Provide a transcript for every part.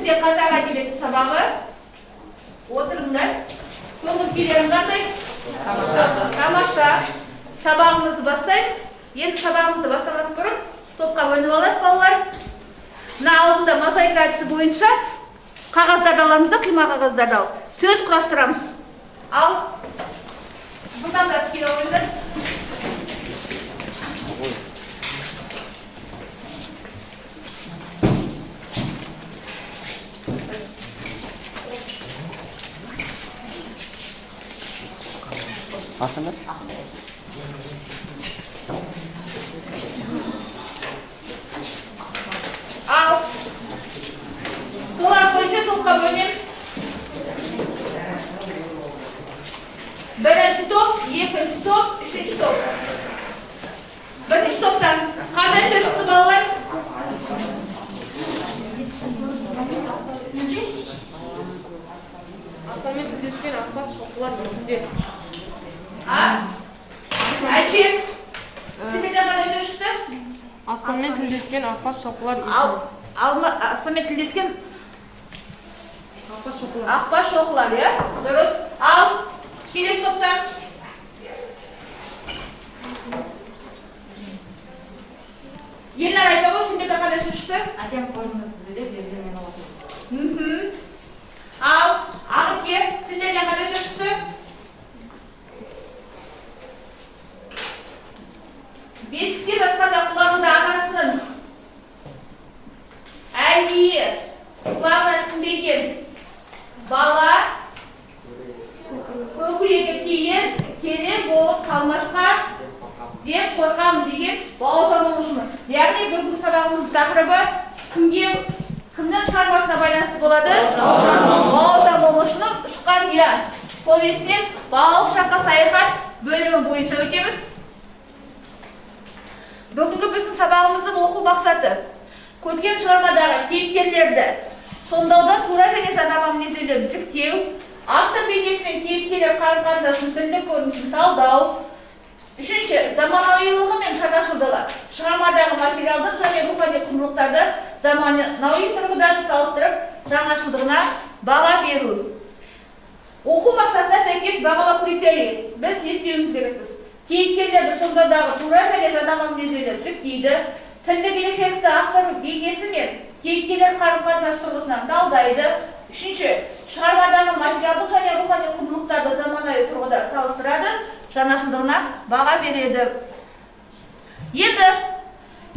Бізде қазақ әдебиеті сабағы. Отырыңдар. Көңіл күйлерің қандай? Тамаша. Сабағымызды бастаймыз. Енді сабағымызды бастамас бұрын топқа бөлініп алайық, балалар. Мына алдында мозаика әдісі бойынша қағаздарды аламыз да, қима қағаздарды алып, сөз құрастырамыз. Ал, жылдамдатып келе қойыңдар. Асыңдар. Ал, солар бойынша топқа бөлінеміз. Бірінші топ, екінші топ, үшінші топ. Бірінші топтан қандай сөз шықты, балалар? Аспанмен тілдескен ақбас шоқылар есімде. А? Әлшер, сендерден қандай сөз шықты? Аспанмен тілдескен ақбас шоқылар Ал, есімде. Алма, аспанмен тілдескен Ақбас шоқылар. Ақбас шоқылар, иә? Дұрыс. Ал, келесі топтан. Елнар, айта ғой, сендерден қандай сөз шықты? Әкем қоржынды тізелеп, жерде мені отырғызды. Ал, Ақерке, сендерден қандай сөз шықты? Бесікте жатқанда құлағында анасының әлдиі құлағына сіңбеген бала көкірегі кейін келе болып қалмасқа деп қорқамын деген Бауыржан Момышұлы. Яғни бүгінгі сабағымыздың тақырыбы кімге, кімнің шығармасына байланысты болады? Бауыржан Момышұлының «Ұшқан ұя» повесінен балалық шаққа саяхат бөлімі бойынша өтеміз. Бүгінгі біздің сабағымыздың оқу мақсаты: көркем шығармадағы кейіпкерлерді сомдауда тура және жанама мінездеулерін жіктеу, автор бейнесі мен кейіпкерлер қарым-қатынасының тілдік көрінісін талдау. Үшінші, заманауилығы мен жаңашылдығы, шығармадағы материалдық және рухани құндылықтарды заманауи тұрғыдан салыстырып, жаңашылдығына баға беру. Оқу мақсатына сәйкес бағалау критерийі. Біз не істеуіміз керекпіз? Кейіпкерлерді сомдаудағы тура және жанама мінездеулерді жіктейді, тілдік ерекшелікті автор бейнесі мен кейіпкерлер қарым-қатынас тұрғысынан талдайды. Үшінші, шығармадағы материалдық және рухани құндылықтарды заманауи тұрғыда салыстырады, жаңашылдығына баға береді. Енді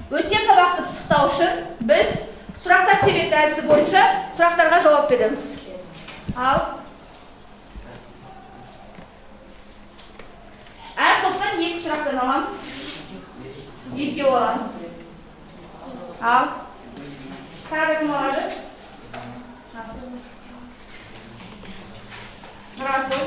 өткен сабақты пысықтау үшін біз сұрақтар себеті әдісі бойынша сұрақтарға жауап береміз. Ал, әр топтан екі сұрақтан аламыз, екеу аламыз. Ал, тағы кім алады? Расул.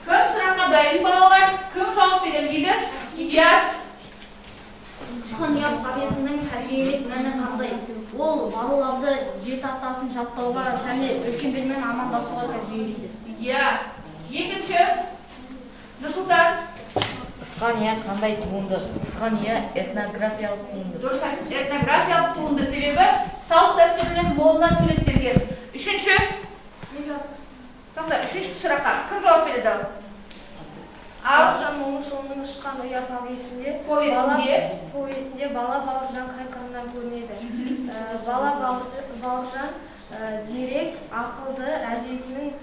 Кім сұраққа дайын, балалар? Кім жауап беремін дейді? Ильяс. Ұшқан ұя повесінің тәрбиелік мәні қандай? Ол балаларды жеті атасын жаттауға және үлкендермен амандасуға тәрбиелейді. Иә. Екінші. Нұрсұлтан. Ұшқан ұя қандай туынды? Ұшқан ұя этнографиялық туынды. Дұрыс айттың. Этнографиялық туынды, себебі салт дәстүрлер молынан суреттелген. Үшінші. Тоқта, үшінші сұраққа кім жауап береді? Ал, Бауыржан Момышұлының «Ұшқан ұя» повесінде Повесінде. Повесінде бала Бауыржан қай қырынан көрінеді? Бала Бауыржан зерек, ақылды, әжесінің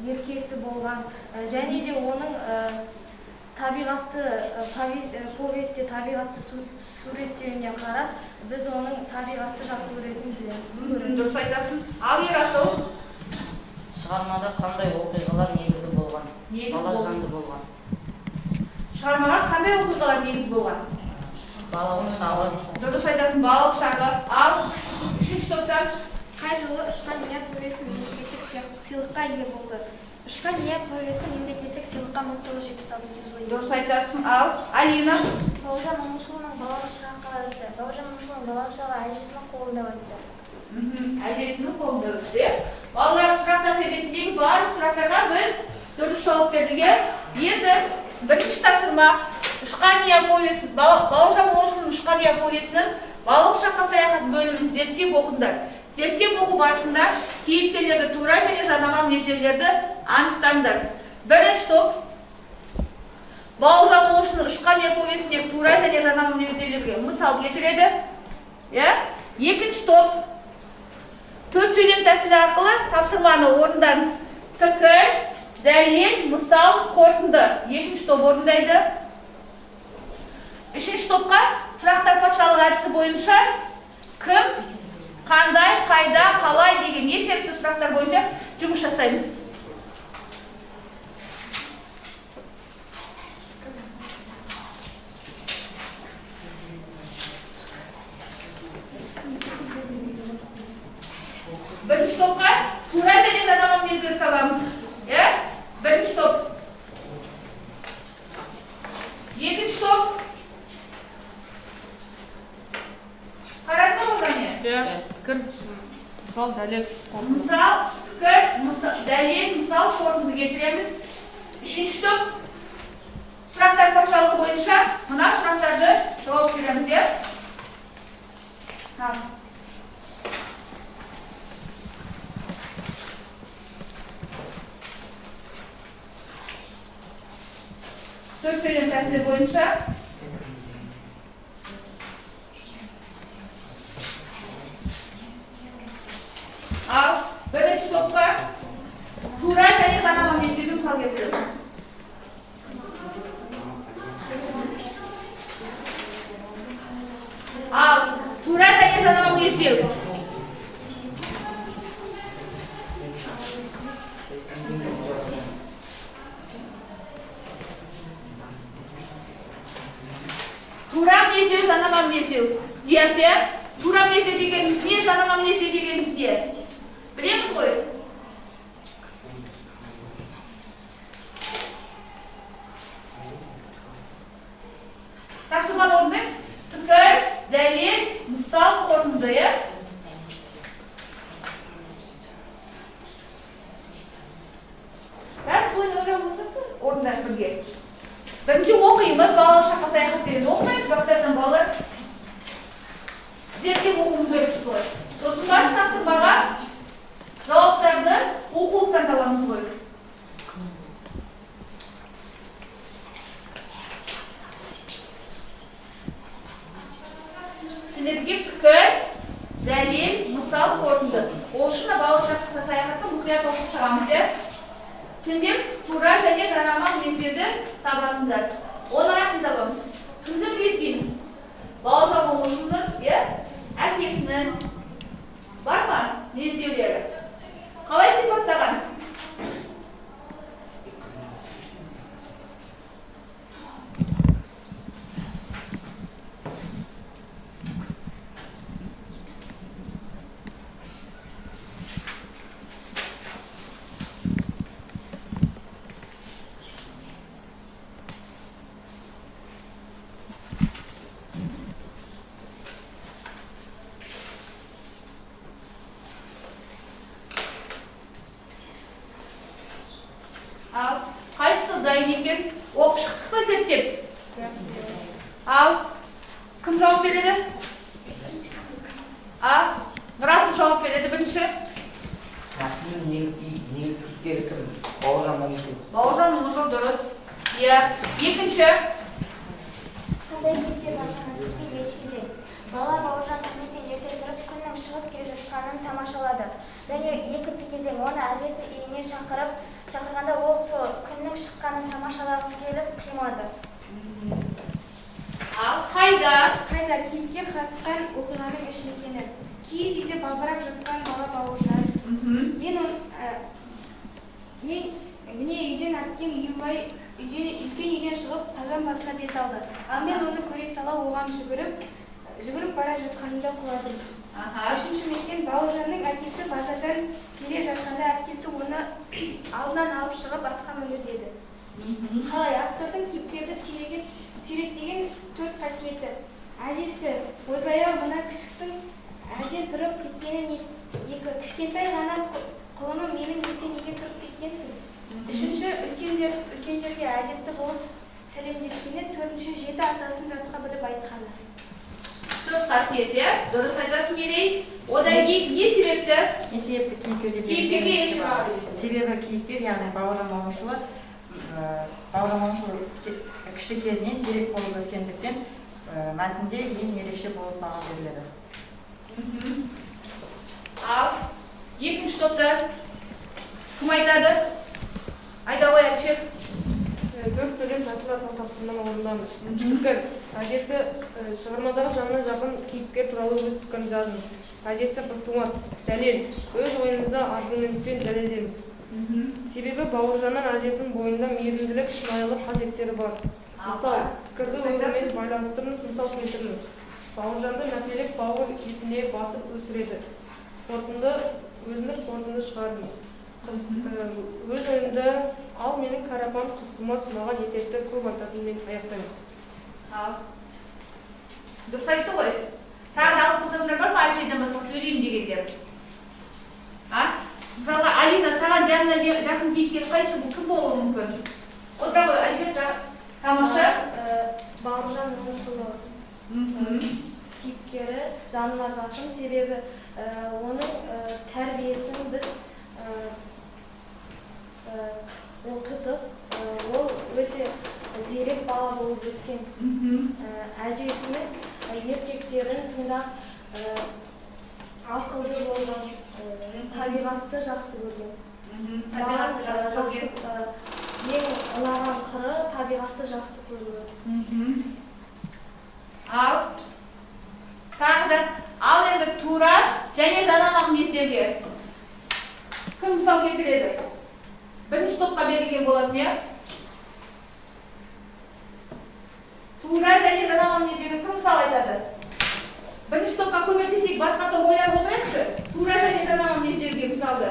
еркесі болған. Және де оның табиғатты повесте табиғатты суреттеуіне қарап, біз оның табиғатты жақсы көретінін білеміз. Дұрыс айтасың. Ал, Ерасыл. Шығармада қандай оқиғалар негізі болған? Негіз Бала болған. жанды болған. Шығармаға қандай оқиғалар негіз болған? Балалық шағы. Дұрыс айтасың, балалық шағы. Ал, үшінші топтан. Қай жылы «Ұшқан ұя» повесі мемлекеттік сыйлыққа ие болды? «Ұшқан ұя» повесі мемлекеттік сыйлыққа 1976 жылы ие Дұрыс айтасың. Ал, Алина. Бауыржан Момышұлының балалық шағы қалай өтті? Бауыржан Момышұлының балалық шағы әжесінің қолында өтті. Әжесінің қолында өтті, иә? Балалар, сұрақтар себетіндегі барлық сұрақтарға біз дұрыс жауап бердік, иә? Енді бірінші тапсырма. Ұшқан ұя повесі, Бауыржан Момышұлының Ұшқан ұя повесінің балалық шаққа саяхат бөлімін зерттеп оқыңдар. Зерттеп оқу барысында кейіпкерлерді тура және жанама мінездеулерді анықтаңдар. Бірінші топ Бауыржан Момышұлының Ұшқан ұя повесіндегі тура және жанама мінездеулерге мысал келтіреді. Иә? Екінші топ төрт сөйлем тәсілі арқылы тапсырманы орындаңыз. Пікір, дәлел, мысал, қорытынды. Екінші топ орындайды. Үшінші топқа сұрақтар патшалығы әдісі бойынша кім, қандай, қайда, қалай деген есепті сұрақтар бойынша жұмыс жасаймыз. Бірінші топқа тура және жанама мінездерді табамыз. Иә? Бірінші топ. Екінші топ. Қарадың ба және? Иә. Пікір, мысал, дәлел, қорытынды. Мысал, пікір, дәлел, мысал, қорытынды келтіреміз. Үшінші топ сұрақтар патшалығы бойынша мына сұрақтарды жауап береміз, иә? Төрт сөйлем тәсілі бойынша ал бірінші топқа тура және жанама мінездеуді мысал келтіреміз. Ал тура және жанама мінездеу. Тура мінездеу, жанама мінездеу. Диас, иә? Тура мінездеу дегеніміз не, жанама мінездеу дегеніміз не? Білеміз ғой. Тапсырманы орындаймыз. Пікір, дәлел, мысал, қорытынды, иә? Бәріміз ойын ойлап отырдық, орындайық бірге. Бірінші оқимыз, балалық шаққа саяхат дегенді оқымаймыз, бақтардан балалар зерттеп оқуымыз керек солай. Сосын барып тапсырмаға жауаптарды оқулықтан табамыз ғой. Сендерге пікір, дәлел, мысал, қорытынды. Ол үшін балалық шаққа саяхатты мұқият оқып шығамыз, иә? Сендер тура және жанама мінездерді табасыңдар. Оның атын табамыз. Кімді мінездейміз? Бауыржан Момышұлының, иә, әкесінің бар ма мінездеулері? Қалай сипаттаған? Ал, қайсы топ дайын екен? Оқып шықтық па зерттеп? Ал, кім жауап береді? А, Нұрасыл жауап береді бірінші. Мәтіннің негізгі кейіпкері кім? Бауыржан Момышұлы. Бауыржан Момышұлы, дұрыс. Иә, екінші. Қандай кейіпкер басқаны түспей ерте. Бала Бауыржан таңертең ерте тұрып, күннің шығып келе жатқанын тамашалады. Және екінші кезең оны әжесі үйіне шақырғанда ол сол күннің шыққанын тамашалағысы келіп қимады. Ал, қайда? Қайда кейіпкер қатысқан оқиғаның үш мекені. Киіз үйде балбырап жатқан бала Бауыржан. Мен міне үйден әпкем Үйімбай үлкен үйден шығып қазан басына бет алды. Ал мен оны көре сала оған жүгіріп бара жатқанымда құладым. Үшінші мекен Бауыржанның әкесі базардан келе жатқанда әпкесі оны алдынан алып шығып атқа мінгізеді. Қалай автордың кейіпкерді суреттеген төрт қасиеті. Әжесі, ойбай-ау, мына кішіктің әбден тұрып кеткені несі? Екі, кішкентай ғана құлыным менің ертең неге тұрып кеткенсің? Үшінші, үлкендерге әдепті болып сәлемдескені, төртінші жеті атасын жатқа біліп айтқаны. Төрт қасиет, иә? Дұрыс айтасың, Мерей. Одан кейін не себепті? Не себепті кейіпкерге Кейіпкерге ерекше баға бересің? Себебі кейіпкер, яғни Бауыржан Момышұлы, Бауыржан Момышұлы кіші кезінен зерек болып өскендіктен мәтінде ең ерекше болып баға беріледі. Ал екінші топта кім айтады? Айта ғой, Әлішер. Төрт сөйлем тәсіл арқылы тапсырманы орындаңыз. Пікір. Әжесі шығармадағы жанына жақын кейіпкер туралы өз пікірін жазыңыз. Әжесі Қызтумас. Дәлел. Өз ойыңызды аргументпен дәлелдеңіз. Себебі Бауыржанның әжесінің бойында мейірімділік, шынайылық қасиеттері бар. Мысал, пікірді өмірмен байланыстырыңыз, мысал келтіріңіз. Бауыржанды мәпелеп бауыр етіне басып өсіреді. Қорытынды, өзіндік қорытынды шығарыңыз. Өз ойымды ал менің кәрі апам Қызтумас маған ертекті көп айтатын мен аяқтаймын. Ал. Дұрыс айтты ғой. Тағы да алып қосатындар бар ма, Әлішерден басқа сөйлеймін дегендер? А? Мысалға, Алина, саған жанына жақын кейіпкер қайсы, бұл кім болуы мүмкін? Отыра ғой, Әлішер, тамаша. Бауыржан Момышұлы кейіпкері жаныма жақын, себебі оның тәрбиесін біз оқытып, ол өте зерек бала болып өскен. Әжесінің ертектерін тыңдап, ақылды болған, табиғатты жақсы көрген. Табиғатты жақсы көрген. Ең ұнаған қыры табиғатты жақсы көруі. Ал, тағы да, ал енді тура және жанама мінездеуге. Кім мысал келтіреді? Бірінші топқа берілген болатын, иә? Тура және жанама мінездеуге кім мысал айтады? Бірінші топқа көмектесейік, басқа топ ойлап отырайықшы. Тура және жанама мінездеуге мысалды.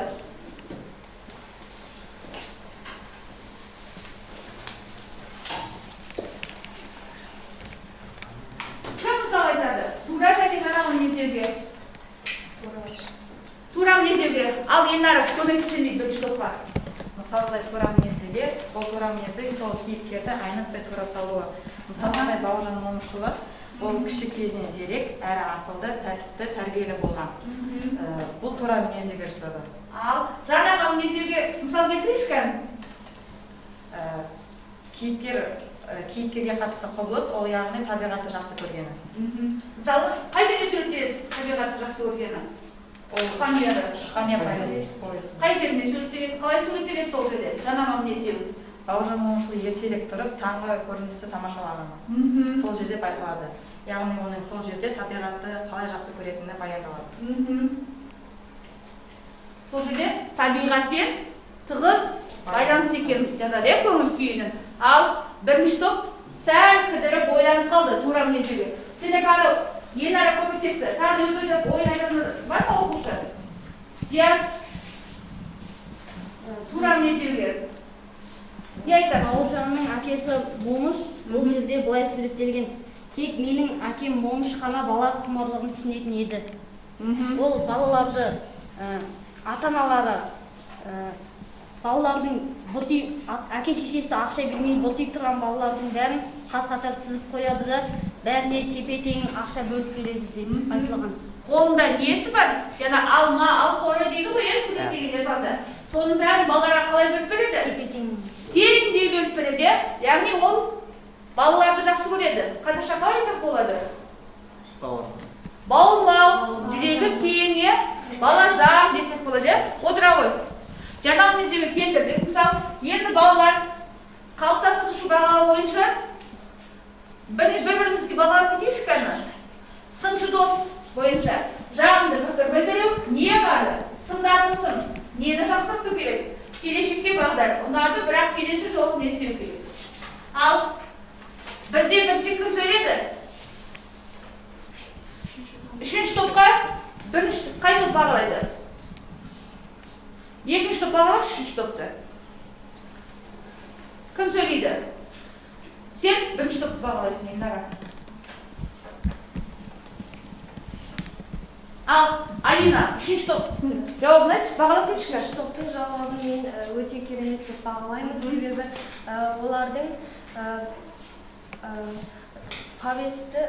Кім мысал айтады? Тура және жанама мінездеуге. Тура мінездеуге. Ал Елнара көмектесемін дейді бірінші топқа. Мысалға, тура мінездеуге, ол тура мінезі сол кейіпкерді айнытпай тура салуы. Мысалға, Бауыржан Момышұлы ол кіші кезінен зерек, әрі ақылды, тәртіпті, тәрбиелі болған. Бұл тура мінездеуге жатады. Ал жанама мінездеуге мысал келтірейікші кәні? Кейіпкерге қатысты құбылыс, ол яғни табиғатты жақсы көргені. Мысалы, қай жерде суреттеледі табиғатты жақсы көргені? Ол Шұқанияда. Шұқания повесінде. Қай жерінде суреттеледі, қалай суреттеледі сол жерде? Жанама мінездеу. Бауыржан Момышұлы ертерек тұрып, таңғы көріністі тамашалағаны. Сол жерде байқалады. Яғни оның сол жерде табиғатты қалай жақсы көретіні баяндалады. Сол жерде табиғатпен тығыз байланыс екенін жазады, иә, көңіл күйінің. Ал бірінші топ сәл кідіріп ойланып қалды тура мінездеуге. Сендер тағы Елнара көмектесті. Тағы да өз ойлап ойын айтатын бар ма оқушы? Диас, тура мінездеуге. Не айтасың? Бауыржанның әкесі Момыш бұл жерде былай суреттелген. Тек менің әкем Момыш қана бала құмарлығын түсінетін еді. Ол балаларды, ата-аналары, балалардың әке шешесі ақша бермей бұлтиып тұрған балалардың бәрін қаз-қатар тізіп қояды да, бәріне тепе-тең ақша бөліп береді деп айтылған. Қолында несі бар? Жаңа алма, алқоры дейді ғой, иә, суреттеген жазғанда. Соның бәрін балаларға қалай бөліп береді? Тепе-тең. Теңдей бөліп береді, иә? Яғни ол балаларды жақсы көреді. Қазақша қалай айтсақ болады? Бауыр. Бауырмал, жүрегі кең, иә? Балажан десек болады, иә? Отыра ғой. Жаңа мінездеуге келтірдік, мысалы, енді балалар қалыптастырушы бағалау бойынша бір-бірімізге бағалап кетейікші кәні. Сыншы дос бойынша жағымды пікір білдіру, не бар? Сындарлы сын. Нені жақсарту керек? Келешекке бағдар. Ұнады, бірақ келесі жолы не істеу керек? Ал бірде бірінші кім сөйледі? Үшінші топқа бірінші қай топ бағалайды? Екінші топ бағалайды, үшінші топты. Кім сөйлейді? Сен бірінші топты бағалайсың, Елнара. Ал, Алина, үшінші топ жауабын айтшы, бағалап кетші. Үшінші топтың жауабын мен өте керемет деп бағалаймын, себебі Олардың повесті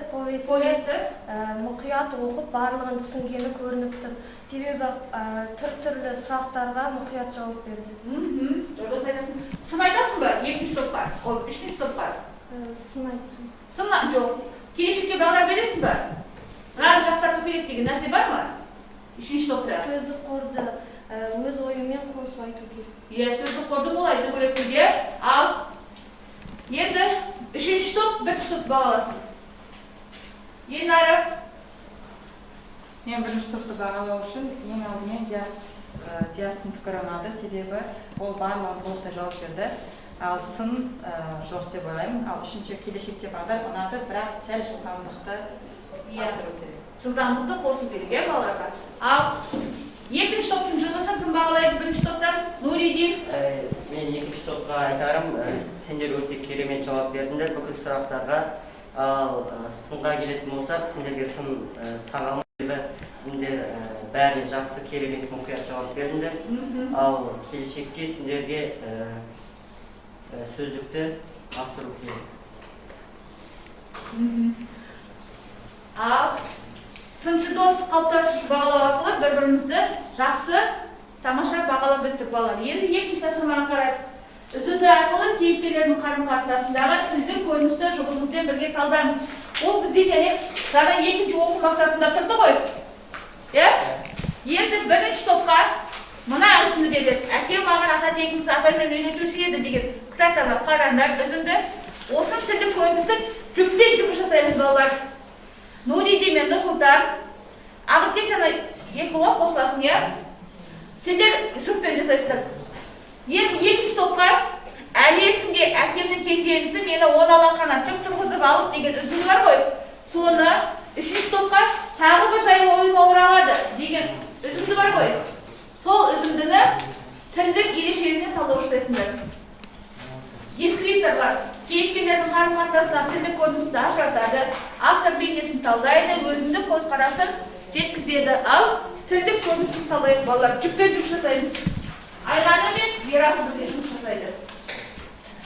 мұқият оқып, барлығын түсінгені көрініп тұр. Себебі түр-түрлі сұрақтарға мұқият жауап берді. Дұрыс айтасың. Сын айтасың ба? Екінші топқа, ол үшінші топқа. Сын айттым. Сын жоқ. Келешекке бағдар бересің ба? Мынаны жақсарту керек деген нәрсе бар ма? Үшінші топта. Сөздік қорды өз ойымен қосып айту керек. Иә, сөздік қорды ол айту керек иә. Ал енді үшінші топ, бірінші топ бағаласын. Елнара. Мен бірінші топты бағалау үшін ең алдымен Диастың пікірі ұнады, себебі ол барлығын толықтай жауап берді. Ал сын жоқ деп ойлаймын. Ал үшінші келешекте бағдар ұнады, бірақ сәл жылдамдықты асыру керек. Жылдамдықты қосу керек, иә, балаларға. Ал екінші топтың жұмысын кім бағалайды бірінші топтан? Нуридин. Мен екінші топқа айтарым, сендер өте керемет жауап бердіңдер бүкіл сұрақтарға. Ал сынға келетін болсақ, сендерге сын таға алмаймын. Сендер бәріне жақсы, керемет, мұқият жауап бердіңдер. Ал келешекке сендерге сөздікті асыру керек. Ал сыншы достық қалыптастырушы бағалау арқылы бір-бірімізді жақсы, тамаша бағалап біттік балалар. Енді екінші тапсырманы қарайық. Үзінді арқылы кейіпкерлердің қарым-қатынасындағы тілдік көріністі жұбымызбен бірге талдаңыз. Ол бізде және жаңа екінші оқу мақсатында тұрды ғой. Иә? Енді бірінші топқа мына үзінді береді. Әкем маған ата тегіміз атаймен үйретуші еді деген кітаптан қараңдар үзінді. Осы тілдік көрінісін жұппен жұмыс жасаймыз балалар. Нуридин мен Нұрсұлтан, Ақерке сен екі ұлға қосыласың, иә? Сендер жұппен жасайсыздар. Енді екінші топқа әлі есімде әкемнің кенже інісі мені он алақаннан тік тұрғызып алып деген үзінді бар ғой. Соны үшінші топқа тағы бір жай ойыма оралады деген үзінді бар ғой. Сол үзіндіні тілдік ерекшелігіне талдау жасайсыңдар. Дескрипторлар кейіпкерлердің қарым-қатынасынан тілдік көріністі ажыратады, автор бейнесін талдайды, өзіндік көзқарасын жеткізеді. Ал тілдік көрінісін талдайық балалар, жұппен жұмыс жасаймыз. Айғаны мен Мирасы бізге жұмыс жасайды.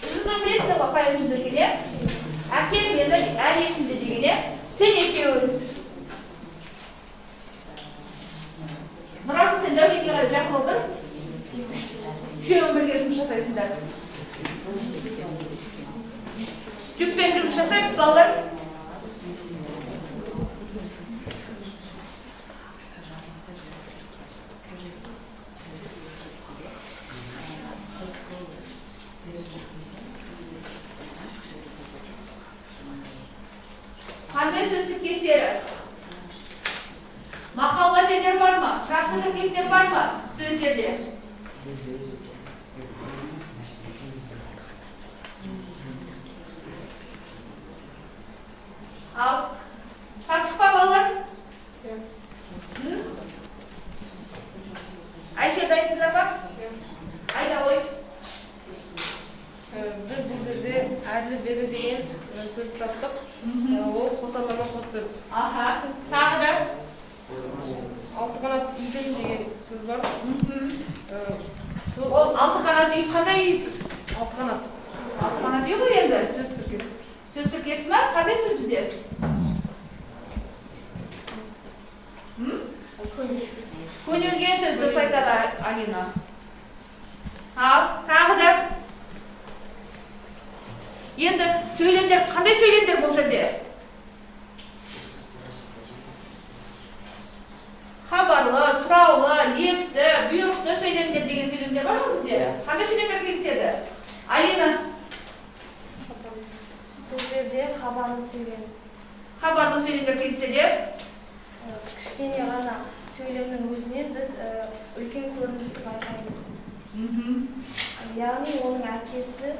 Үзіндіні білесіздер ғой, қай үзінді екен, иә? Әкем мені әлі есімде деген, иә? Сен екеуің. Нұрасы, сен Дәулекке қарай жақын отыр. Үшеуің бірге жұмыс жасайсыңдар. Жұппен жұмыс жасаймыз, балалар. Қандай сөз тіркестері? Мақал мәтелдер бар ма? Тұрақты тіркестер бар ма сөздерде? Ал, таптық па балалар? Айша, дайынсыздар ма? Айта ғой. Біз бұл жерде әрлі-берлі деген сөз таптық. Ол қос атама қос сөз. Аха, тағы да? Алты қанат үйдің деген сөз бар. Ол алты қанат үй қандай үй? Алты қанат. Алты қанат үй ғой енді? Сөз тіркесі. Сөз тіркесі ма? Қандай сөз бізде? Көнелген сөз дұрыс айтады Алина. Ал, тағы да? Енді сөйлемдер, қандай сөйлемдер бұл жерде? Хабарлы, сұраулы, лепті, бұйрықты сөйлемдер деген сөйлемдер бар ғой бізде? Қандай сөйлемдер кездеседі? Алина. Бұл жерде хабарлы сөйлем. Хабарлы сөйлемдер кездеседі. Кішкене ғана сөйлемнің өзінен біз үлкен көріністі байқаймыз. Яғни оның әкесі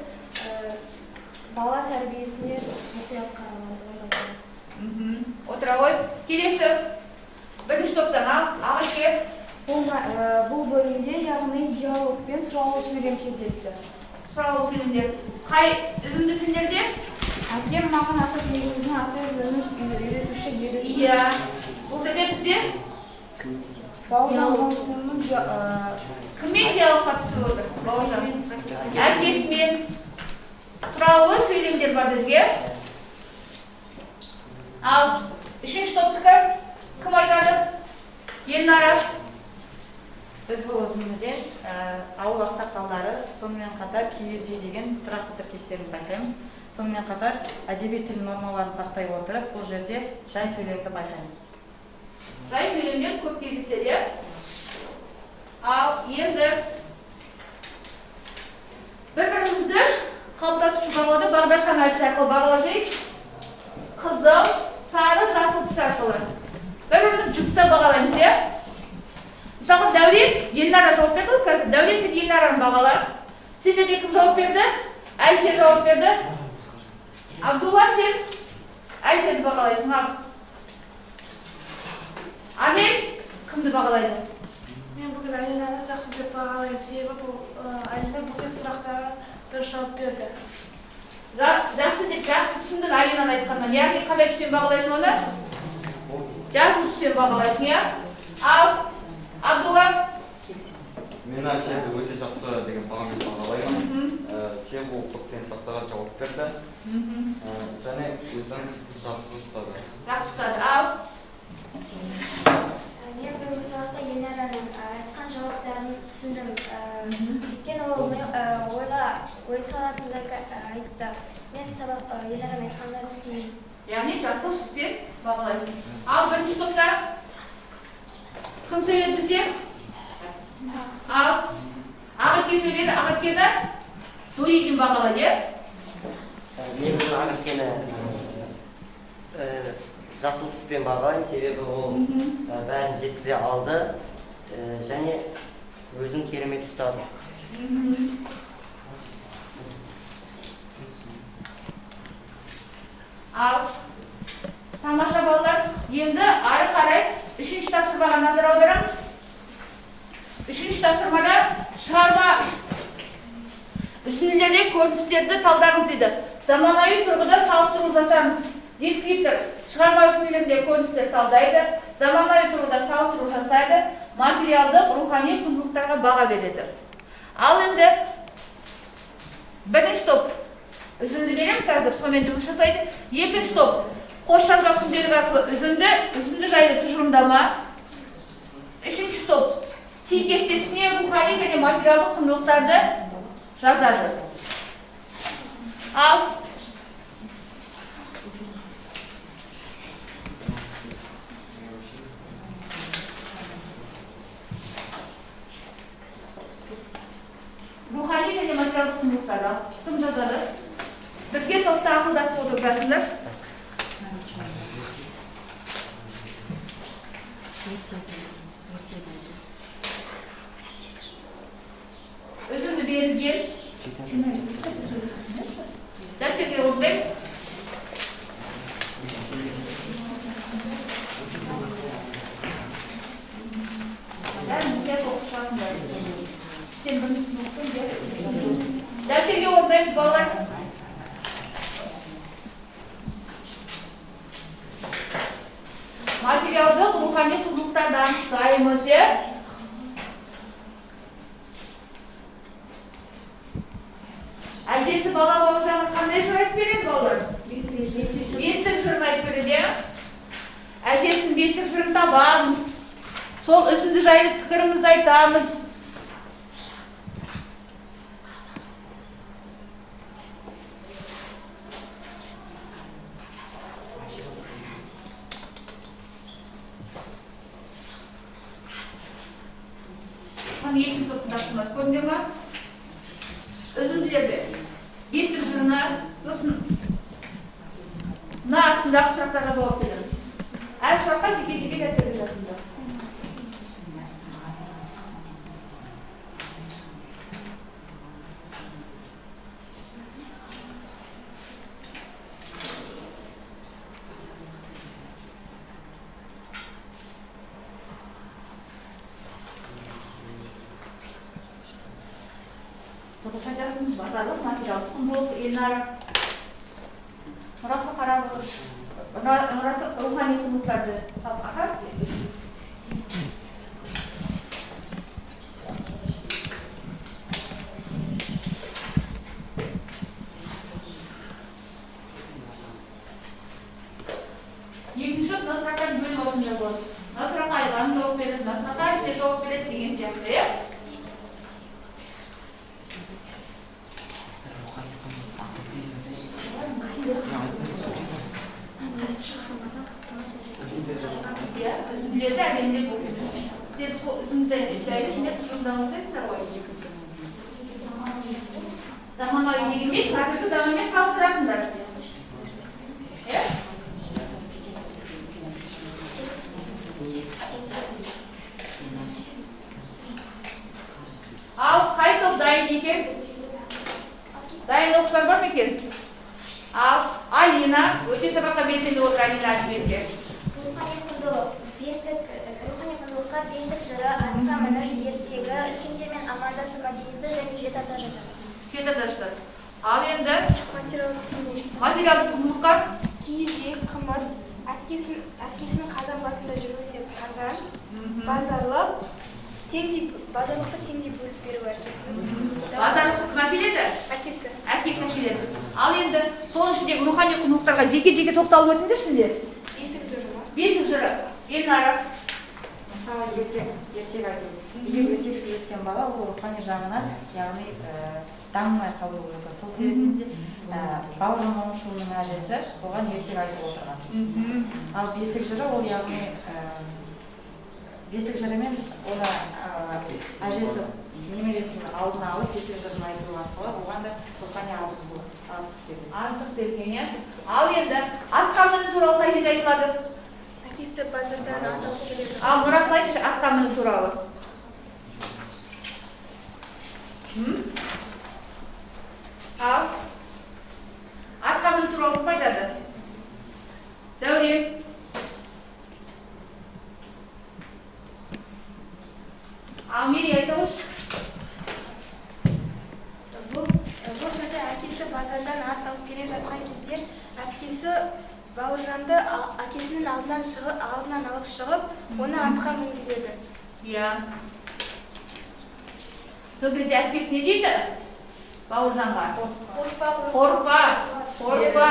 бала тәрбиесіне мұқият қарағандығын байқаймыз. Отыра ғой. Келесі бірінші топтан Ақерке. Бұл бөлімде яғни диалог пен сұраулы сөйлем кездесті. Сұраулы сөйлемдер. Қай үзінді сендерде? Әкем маған ата тегіміздің аты жөнін үйретуші еді. Иә. Бұл жерде бізде Бауыржан Момышұлының кіммен диалогқа түсіп отыр? Бауыржан. Әкесімен. сөйлемдер бар дедік, иә? Ал үшінші топтікі кім айтады? Елнара. Біз бұл үзіндіден ауыл ақсақалдары, сонымен қатар киіз үй деген тұрақты тіркестерін байқаймыз. Сонымен қатар әдеби тіл нормаларын сақтай отырып, бұл жерде жай сөйлемді байқаймыз. Жай сөйлемдер көп кездеседі, иә? Ал енді бір-бірімізді қалыптасып бағалауда бағдаршам әдісі арқылы бағалап жайық. Қызыл, сары, жасыл түс арқылы. Бір-бірімізді жұптап бағалаймыз, иә? Мысалы, Дәурен Елнара жауап берді ғой қазір. Дәурен, сен Елнараны бағала. Сендерге кім жауап берді? Әлішер жауап берді. Абдулла, сен Әлішерді бағалайсың. Ал Анель кімді бағалайды? Мен бүгін Алинаны жақсы деп бағалаймын, себебі бұл Алина бүкіл сұрақтарға дұрыс жауап берді. Жақсы деп жақсы түсіндің Алинаны айтқаннан. Яғни қандай түспен бағалайсың оны? Жасыл түспен бағалайсың, иә? Ал Абдулла? Мен Әлішерді өте жақсы деген бағамен бағалаймын. Себебі ол көптеген сұрақтарға жауап берді. Және өзін жақсы ұстады. Жақсы ұстады. Ал Мен бүгінгі сабақта Елнараның айтқан жауаптарын түсіндім. Өйткені ол ойға ой салатындай айтты. Мен сабақ Елнараның айтқандарын түсіндім. Яғни жасыл түспен бағалайсың. Ал бірінші топта кім сөйледі бізде? Ал Ақерке сөйледі. Ақеркені Суигин бағалады, иә? Мен бүгін Ақеркені жасыл түспен бағалаймын, себебі ол бәрін жеткізе алды және өзін керемет ұстады. Ал тамаша балалар, енді ары қарай үшінші тапсырмаға назар аударамыз. Үшінші тапсырмада шығарма үзінділердегі көріністерді талдаңыз дейді. Заманауи тұрғыда салыстыру жасаңыз. Дескриптор шығарма үзінділеріндегі көріністерді талдайды, заманауи тұрғыда салыстыру жасайды, материалдық, рухани құндылықтарға баға береді. Ал енді бірінші топ үзінді беремін қазір, сонымен жұмыс жасайды. Екінші топ қос жазба күнделік арқылы үзінді, үзінді жайлы тұжырымдама. Үшінші топ ти кестесіне рухани және материалдық құндылықтарды жазады. Ал рухани және материалдық құндылықтарды кім жазады? Бірге топта ақылдасып отырып жазыңдар. Үзінді берілген дәптерге қозғаймыз. Бәрін мұқият оқып шығасыңдар. Сен біріншісін оқыдың, дәптерге орындаймыз балалар. Материалдық рухани құндылықтарды анықтаймыз, иә? Әжесі бала Бауыржанға қандай жыр айтып береді балалар? Бестік жырын айтып береді, иә? Әжесінің бестік жырын табамыз. Сол үзінді жайлы пікірімізді айтамыз. Мына екінші топтың тапсырмасы көрдіңдер ма? Үзінділерді бестік жырына, сосын мына астындағы сұрақтарға жауап береміз. Әр сұраққа жеке-жеке дәптерге жазыңдар. Дұрыс айтасың, базарлық материалдық құндылық. Елнара Нұрасыл қарап отыр. Нұрасыл рухани құндылықтарды аха. болады. Мына сұраққа Айлан жауап береді, мына сұраққа Әлішер жауап береді деген сияқты, иә? Иә, үзінділерді әдемілеп оқисыз. Сен сол үзінді жайлы ішінде тұжырымдама жасайсыздар ғой. Заманауи дегенде қазіргі заманмен салыстырасыңдар. Иә? Ал қай топ дайын екен? Дайын оқушылар бар ма екен? Ал Алина, өте сабаққа белсенді отыр Алина әдебиетке. Рухани құндылық, бесік, рухани құндылыққа бесік жыры, атқа міну, ертегі, үлкендермен амандасу мәдениеті және жеті ата жатады. Жеті ата жатады. Ал енді Материалдық құндылық. Материалдық құндылыққа киіз үй, қымыз, әкесінің қазан басында жүруі деп қазан, базарлық, базарлықты теңдей бөліп беру әкесінің. Базарлықты кім әкеледі? Әкесі. Әкесі әкеледі. Ал енді соның ішіндегі рухани құндылықтарға жеке-жеке тоқталып өтіңдерші сендер. Бесік жыры ма? Бесік жыры. Елнара. Мысалы, ертек айту. Егер ертексіз өскен бала, ол рухани жағынан, яғни дамымай қалуы мүмкін. Сол себептен де Бауыржан Момышұлының әжесі оған ертек айтып отырған. Ал бесік жыры ол, яғни бесік жырымен оны әжесі немересінің алдына алып бесік жырын айту арқылы оған да рухани азық берген. Азық берген, иә. Ал енді атқа міну туралы қай жерде айтылады? Әкесі базардан ат алып келеді. Ал Нұрасыл айтшы атқа міну туралы. Ал атқа міну туралы кім айтады? Дәурен. Ал Мерей айта қойшы. Бұл жерде әкесі базардан ат алып келе жатқан кезде әкесі Бауыржанды әкесінің алдынан алып шығып, оны атқа мінгізеді. Иә. Сол кезде әкесі не дейді? Бауыржанға. Қорықпа, қорықпа, қорықпа,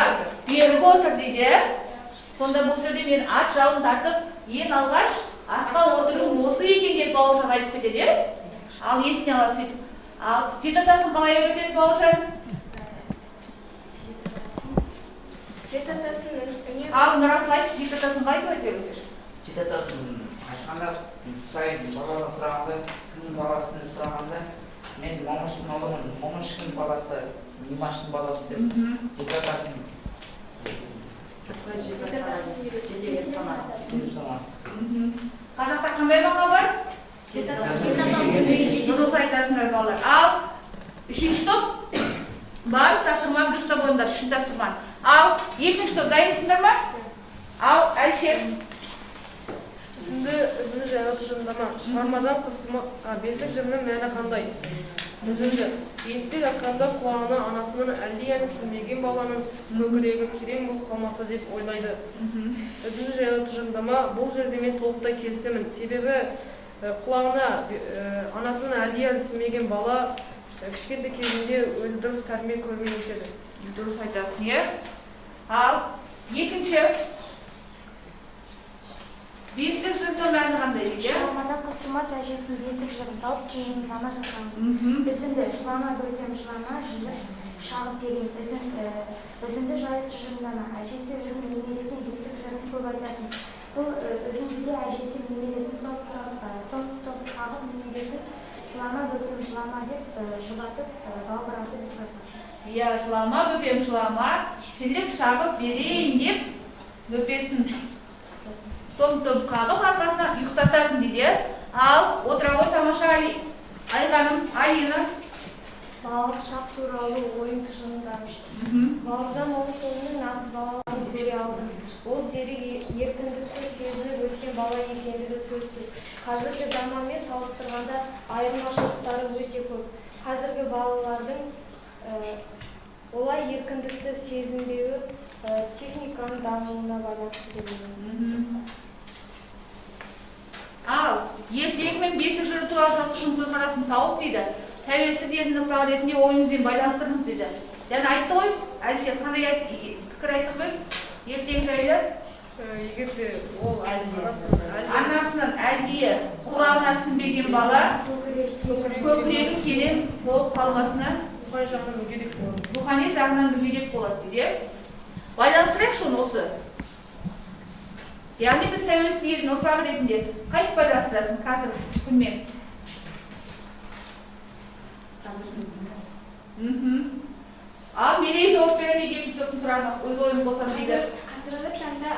берік отыр дейді. Сонда бұл жерде мен ат жалын тартып, ең алғаш атқа отыруым осы екен деп Бауыржан айтып кетеді, иә? Ал есіне алады сөйтіп. Ал жеті атасын қалай үйретеді Бауыржан? Жеті атасын үнемі. Ал Нұрасыл айтшы, жеті атасын қалай үйретеді? Жеті атасын айтқанда, сұрайды, баладан сұрағанда, кімнің баласын сұрағанда, мен Момыштың ұлымын, Момыштың баласы, Имаштың баласы деп жеті атасын. Жетелеп санады. Жетелеп санады. Қазақта қандай мақал бар? Дұрыс айтасыңдар балалар. Ал үшінші топ бар, тапсырма дұрыс топ орындады, үшінші тапсырманы. Ал екінші топ дайынсыңдар ма? Ал Әлішер. Үзінді жайлы тұжырымдама. Шығармадан бесік жырының мәні қандай? Үзінді. Есте жатқанда құлағына анасының әлди әні сіңбеген баланың көкірегі керең болып қалмаса деп ойлайды. Үзінді жайлы тұжырымдама. Бұл жерде мен толықтай келісемін. Себебі құлағына анасының әлди әні сіңбеген бала кішкентай кезінде өзі дұрыс тәрбие көрмей өседі. Дұрыс айтасың, иә? Ал екінші бесік жырының мәні қандай дейді? Шығармада қыз тумас әжесінің бесік жырын тауып тұжырымдама жасаңыз. Үзінді жылама бөпем жылама жілік шағып берейін. Үзінді жайлы тұжырымдама. Әжесі өзінің немересіне бесік жырын көп айтатын. Бұл үзіндіде әжесі немересін топ-топ қағып немересін жылама бөпем жылама деп жұбатып балбыратып ұйықтатқан. Иә, жылама бөпем жылама жілік шағып берейін деп бөпесін том-том қағып арқасына ұйықтататын дейді. Ал отыра ғой тамаша Айғаным, Алина. Балалық шақ туралы ойын тұжырымдаңыз. Бауыржан Момышұлының нағыз балалығын көре алдым. Ол зерек, еркіндікті сезініп өскен бала екендігі сөзсіз. Қазіргі заманмен салыстырғанда айырмашылықтары өте көп. Қазіргі балалардың олай еркіндікті сезінбеуі техниканың дамуына байланысты деп ойлаймын. Ал ертегі мен бесік жыры туралы жазушының көзқарасын тауып дейді. Тәуелсіз елдің ұрпағы ретінде ойыңызбен байланыстырыңыз дейді. Және айтты ғой, Әлішер, қандай пікір айттық біз? Ертегі жайлы? Егер де ол анасының әлдиі құлағына сіңбеген бала көкірегі келең болып қалмасына, рухани жағынан мүгедек болады. Рухани жағынан мүгедек болады дейді. Байланыстырайықшы оны осы. Яғни біз тәуелсіз елдің ұрпағы ретінде қайтып байланыстырасың қазір күнмен? Ал Мерей жауап береді екінші топтың сұрағына, өз ойын қосамын дейді. Қазіргі таңда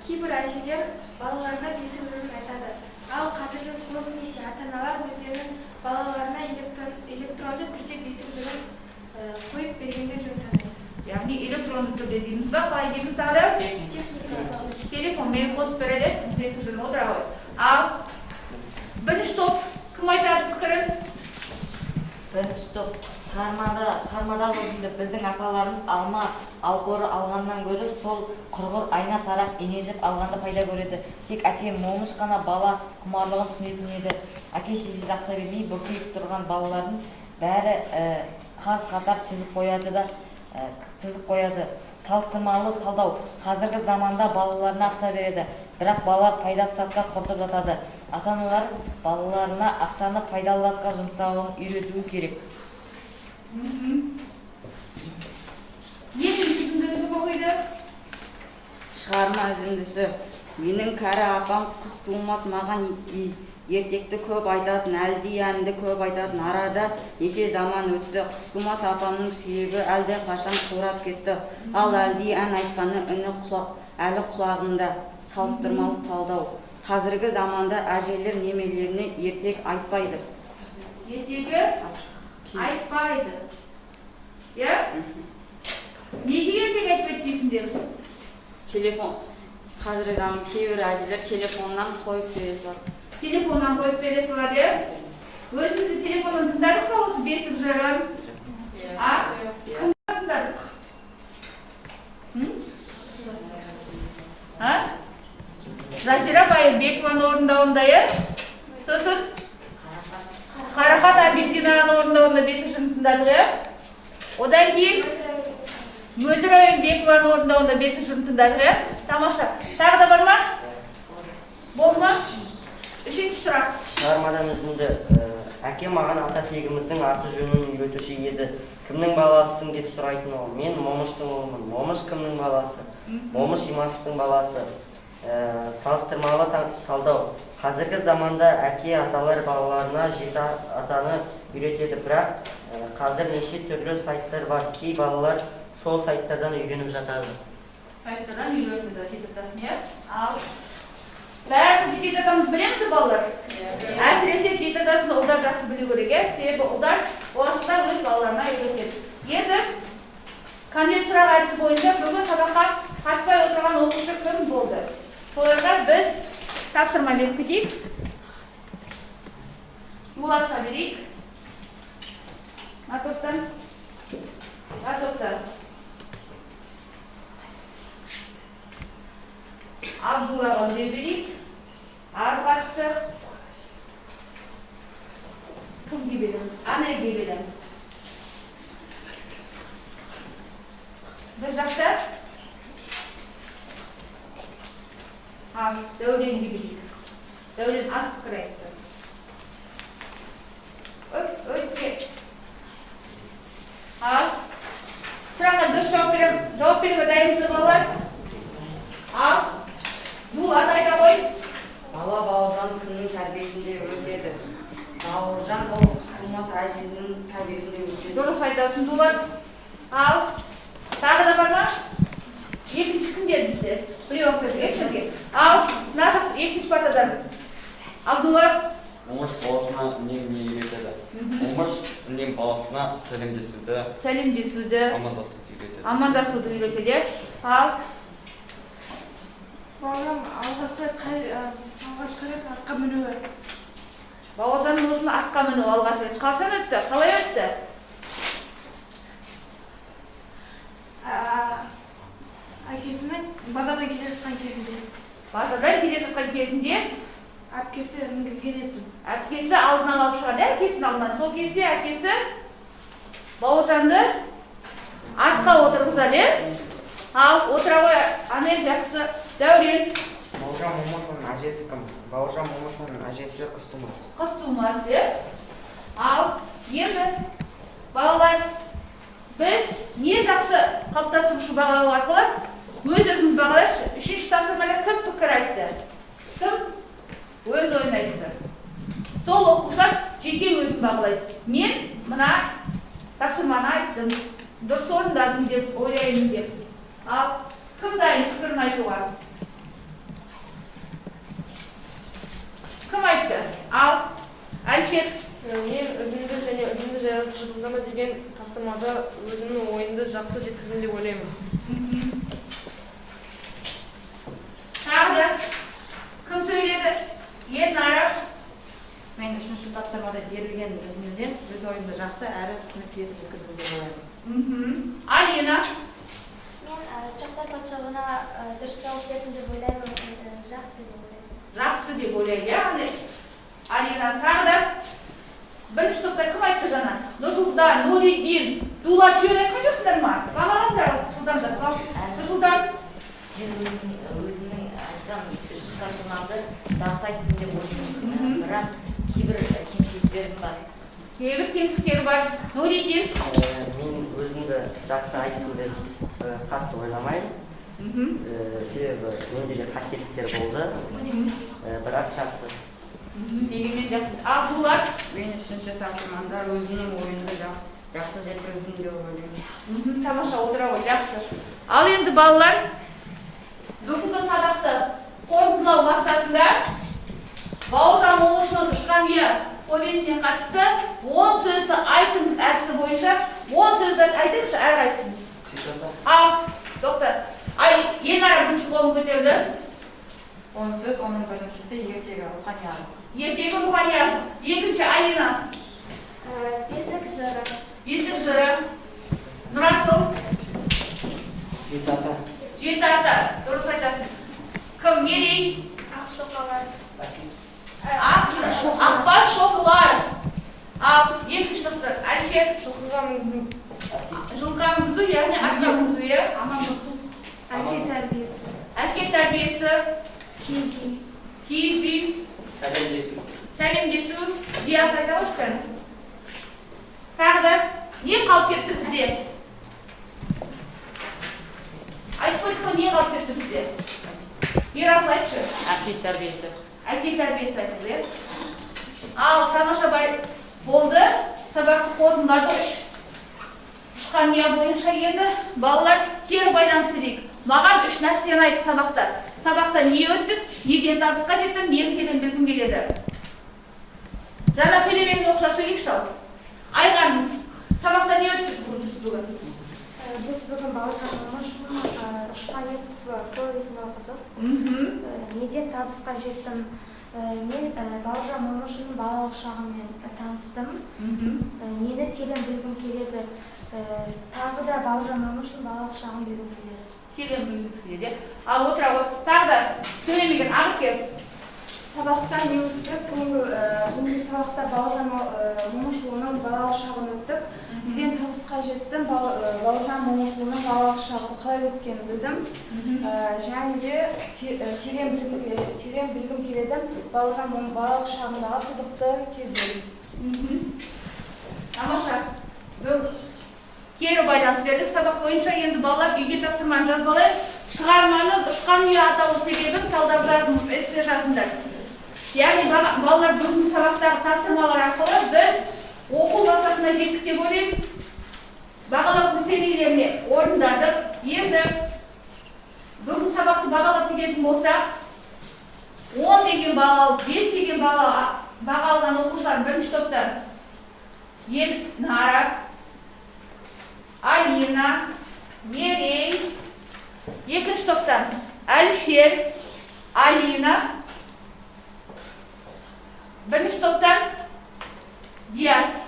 кейбір әжелер балаларына бесік жырын айтады. Ал қазіргі көбінесе ата-аналар өздерінің балаларына электронды түрде бесік жырын қойып бергенді жөн санайды. Яғни электронды түрде дейміз ба, қалай дейміз тағы да? Техника. Телефонмен қосып береді, бесік жырын отыра ғой. Ал бірінші топ кім айтады пікірін? Бірінші топ шығармада үзінді біздің апаларымыз алма алқоры алғаннан гөрі сол құрғыр айна тарақ ине жіп алғанды пайда көреді. Тек әкем Момыш қана бала құмарлығын түсінетін еді. Әке шешесі ақша бермей бүркейіп тұрған балалардың бәрі қаз қатар тізіп қояды да тізіп қояды. Салыстырмалы талдау. Қазіргі заманда балаларына ақша береді, бірақ балалар пайдасыз затқа құртып жатады. Ата-аналар балаларына ақшаны пайдалы затқа жұмсауын үйретуі керек. Екінші үзіндіні кім оқиды? Шығарма үзіндісі. Менің кәрі апам қыз тумас маған ертекті көп айтатын, әлди әнді көп айтатын. Арада неше заман өтті, қыз тумас апамның сүйегі әлде қашан қурап кетті. Ал әлди ән айтқаны үні әлі құлағымда. Салыстырмалы талдау. Қазіргі заманда әжелер немерелеріне ертек айтпайды. Ертегі айтпайды. Иә? Неге ертек айтпайды дейсіңдер? Телефон. Қазіргі заман кейбір әжелер телефоннан қойып бере салады. Телефоннан қойып бере салады, иә? Өзіміз де телефоннан тыңдадық па осы бесік жырын? А? Кімді тыңдадық? А? Жазира Байырбекованың орындауында, иә? Сосын Қарақат Әбілдинаның орындауында бесік жырын тыңдадық, иә? Одан кейін Мөлдір Әуенбекованың орындауында бесік жырын тыңдадық, иә? Тамаша. Тағы да бар ма? Болды ма? Үшінші сұрақ. Шығармадан үзінді. Әкем маған ата тегіміздің аты жөнін үйретуші еді. Кімнің баласысың деп сұрайтын ол. Мен Момыштың ұлымын. Момыш кімнің баласы? Момыш Имаштың баласы. Салыстырмалы талдау. Қазіргі заманда әке аталар балаларына жеті атаны үйретеді, бірақ қазір неше түрлі сайттар бар. Кей балалар сол сайттардан үйреніп жатады. Сайттардан үйреніп жеті атасын, иә? Ал бәріміз жеті атамыз білеміз балалар? Әсіресе жеті атасын ұлдар жақсы білу керек, иә? Себебі ұлдар болашақта өз балаларына үйретеді. Енді конвент сұрақ әдісі бойынша бүгін сабаққа қатыспай отырған оқушы кім болды? Соларға біз тапсырма беріп кетейік. Дулатқа берейік. Мына топтан. Мына топтан. Абдуллаға берейік. Аз қатысты. Кімге береміз? Анайға береміз. Бір жақта Дәуренге берейік. Дәурен аз пікір айтты. Өте. Ал сұраққа дұрыс жауап беруге дайынсыз балалар? Ал Дулат айта ғой. Бала Бауыржан кімнің тәрбиесінде өседі? Бауыржан ол қыз тумас әжесінің тәрбиесінде өседі. Дұрыс айтасың, Дулат. Ал тағы да бар ма? Екінші кім деді бізде? Біреу кірді, сізге. Ал мына жақ екінші партадан. Абдулла. Момыш баласына не үйретеді? Момыш үнем баласына сәлемдесуді, амандасуды үйретеді. Амандасуды үйретеді. Ал Бауыржан алғашқы рет атқа мінуі. Бауыржанның осыны атқа мінуі алғаш рет. Қашан өтті? Қалай өтті? Әкесінің базардан келе жатқан кезінде. Базардан келе жатқан кезінде әпкесі мінгізген еді. Әпкесі алдынан алып шығады, әкесінің алдынан. Сол кезде әкесі Бауыржанды атқа отырғызады. Ал отыра ғой, Анель жақсы. Дәурен. Бауыржан Момышұлының әжесі кім? Бауыржан Момышұлының әжесі Қыз Тумас. Қыз Тумас, иә. Ал енді балалар, біз не жақсы қалыптастырушы бағалау арқылы өз өзімізді бағалайықшы. Үшінші тапсырмада кім пікір айтты? Кім өз ойын айтты? Сол оқушылар жеке өзін бағалайды. Мен мына тапсырманы айттым, дұрыс орындадым деп ойлаймын деп. Ал кім дайын пікірін айтуға? Кім айтты? Ал Әлішер. Мен үзінді және үзінді жайлы тұжырымдама деген тапсырмада өзімнің ойымды жақсы жеткіздім деп ойлаймын. Тағы да кім сөйледі? Елнара. Мен үшінші тапсырмада берілген үзіндіден өз ойымды жақсы әрі түсінікті етіп жеткіздім деп ойлаймын. Алина. Мен Шахтар патшалығына дұрыс жауап бердім деп ойлаймын, жақсы деп ойлаймын. Жақсы деп ойлайды, яғни Алина. Тағы да бірінші топта кім айтты жаңа? Нұрсұлтан, Нуриддин, Дулат жөн айтқан жоқсыңдар ма? Бағалаңдар, жылдамдатып. Нұрсұлтан. Мен өзімнің айтқан үшінші тапсырмамды жақсы айттым деп ойлаймын, бірақ кейбір кемшіліктерім бар. Кейбір кемшіліктері бар. Нуриддин. Мен өзімді жақсы айттым деп қатты ойламаймын. Себебі менде де қателіктер болды, бірақ жақсы. Дегенмен жақсы. Ал Дулат. Мен үшінші тапсырмада өзімнің ойымды жақсы жеткіздім деп ойлаймын. Тамаша, отыра ғой, жақсы. Ал енді балалар, бүгінгі сабақты қорытындылау мақсатында Бауыржан Момышұлының Ұшқан ұя повесіне қатысты 10 сөзді айтыңыз әдісі бойынша 10 сөзді айтыңызшы әрқайсыңыз. Ал, доктор, ай, Елнара бірінші қолын көтерді. 10 сөз, оның біріншісі ертегі рухани азық. Ертегі рухани азық. Екінші Алина. Бесік жыры. Бесік жыры. Нұрасыл. Жеті ата. Жеті ата. Дұрыс айтасың. Кім? Мерей. Ақ шоқалар. Ақбас шоқылар. Ал екінші топтар. Әлішер. Жылқыға мінгізу. Жылқыға мінгізу, яғни атқа мінгізу, иә? Әке тәрбиесі. Әке тәрбиесі. Киіз үй. Киіз үй. Сәлемдесу. Сәлемдесу. Диас айта қойшы. Тағы да не қалып кетті бізде? Айтып қойдық қой, не қалып кетті бізде? Ерасыл айтшы. Әке тәрбиесі. Әке тәрбиесі айтылды, иә? Ал тамаша болды. Сабақты қорытындылады. Ұшқан ұя бойынша енді балалар кері байланыс берейік. Маған үш нәрсені айт сабақта. Сабақта не өттік, неден табысқа жеттім, нені терең білгім келеді. Жаңа сөйлемеген оқушылар сөйлейікші ал. Айған, сабақта не өттік бүгін бүгін? Біз бүгін Бауыржан Момышұлының Ұшқан ұя повесін оқыдық. Неден табысқа жеттім? Мен Бауыржан Момышұлының балалық шағымен таныстым. Нені терең білгім келеді? Тағы да Бауыржан Момышұлының балалық шағын білгім келеді. Терең білгім келеді. Ал отыра ғой. Тағы да сөйлемеген Ақерке. Сабақта не өттік? Бүгінгі сабақта Бауыржан Момышұлының балалық шағын өттік. Неден табысқа жеттім? Бауыржан Момышұлының балалық шағы қалай өткенін білдім. Және де терең білгім келеді Бауыржан балалық шағындағы қызықты кездер. Тамаша. Кері байланыс бердік сабақ бойынша. Енді балалар үйге тапсырманы жазып алайық. Шығарманың Ұшқан ұя аталу себебін талдап жазыңыз, эссе жазыңдар. Яғни балалар бүгінгі сабақтағы тапсырмалар арқылы біз оқу мақсатына жеттік деп ойлаймын. Бағалау критерийлеріне орындадық. Енді бүгінгі сабақты бағалап кететін болсақ, 10 деген баға алып, 5 деген баға алған оқушылар бірінші топта Елнара, Алина, Мерей, екінші топтан Әлішер, Алина, бірінші топтан Диас,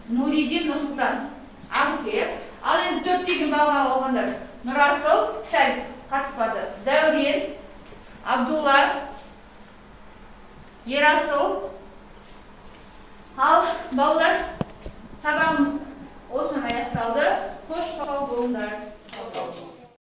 Нуридин, Нұрсұлтан, Ақерке. Ал енді 4 деген баға алғандар Нұрасыл, сәл қатыспады, Дәурен, Абдулла, Ерасыл. Ал балалар, сабағымыз осымен аяқталды. Қош сау болыңдар.